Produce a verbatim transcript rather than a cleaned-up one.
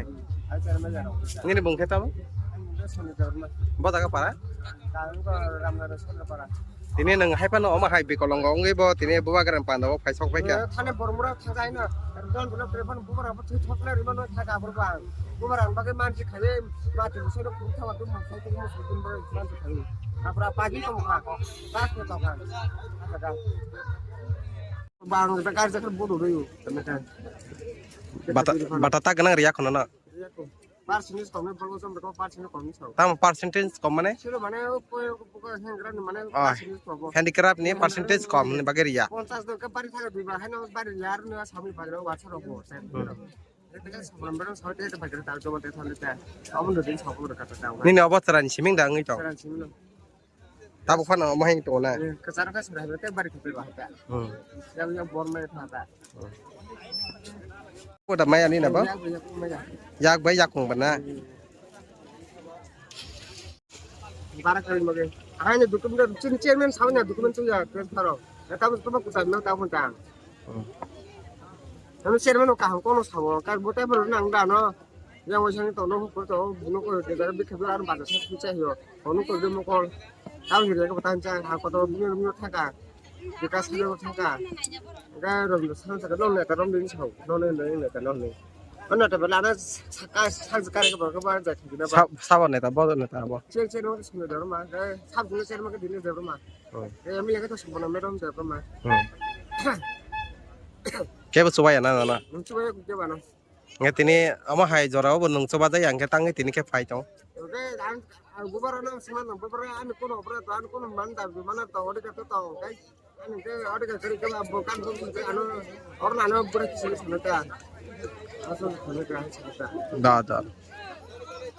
hai. Nini bung khe tamo? Bo jaga para? Tini nwng hai phano omo hai bikolongo wngwi bo tini Bubagra panda o phai sok pai kha. Thani bormura thangkai no. Don bulo telefon bubara bo thwi thokna rima no thaka borba. Bubara ang bagwi mansi khaye mati so khum thawa tu mung sai tu mung sai tu mansi khaye. Apra pagi to mukha. Kas to ka. Bang da gar jakar bodo ryu. Bata bata ta ganang riya khono na. Percentage kom ni bolong som ko percentage kom ni sao. Tamo percentage kom mane? Silo mane ko ko hengra ni mane Oh. Percentage kom. Handicraft ni percentage kom ni bagwi riya. Ponchas do ka bari thaka dui ba haino bari yar no sami bagro wa charo ko. Nini obo chwraini siming da wngwi tong? Tabuk phano omo hai tongo na? Kwcharo khe sura hai tei bari khopri ba hai ta. Hmm. Yang yang bor mai tha ta. Koda maya ni na ba? Yang yang maya. Yak bai yakung ba na? Bara kali mage. Hai ni document chin chairman sawi na document tu ya transfer. Ya tamu tu ba kuta na ta mun ta. Hmm. Tamu chairman no kaham kono sawo. Kar botai bro nang da no. Yang wai sani tono hukor to, buno ko de dar bikhe ar baja sa kicha hiyo. Tono ko de mokol. Tao hiri ko tan cha ha ko to buno buno thaka. Bikas hiri thaka. Ga rom do san sa no ne ta rom din sao. No ne ne ne ta no ne. Ano ta bela na saka saka kare ko ko ba ja thina ba. Sabo neta, bodo neta abo. Chen chen no sino da ma. Sab dine chen ma ke dine da ma. Hmm. E mi le ka to sabo na merom da ma. Hmm. Kebo chubai ya na na. Nung chubai ya ke ba na. Nge tini ama hai jora obo nung chuba jai ang ke tangi tini ke phai tong. Oke, ang ang bubar ano sima no bubar ano kono obra to ano kono man da mana to ode ka to to kai. Ano ke ode ka kari ka bo kan bo ano or na no bura kisi sino ta. Aso sino ta. Da da.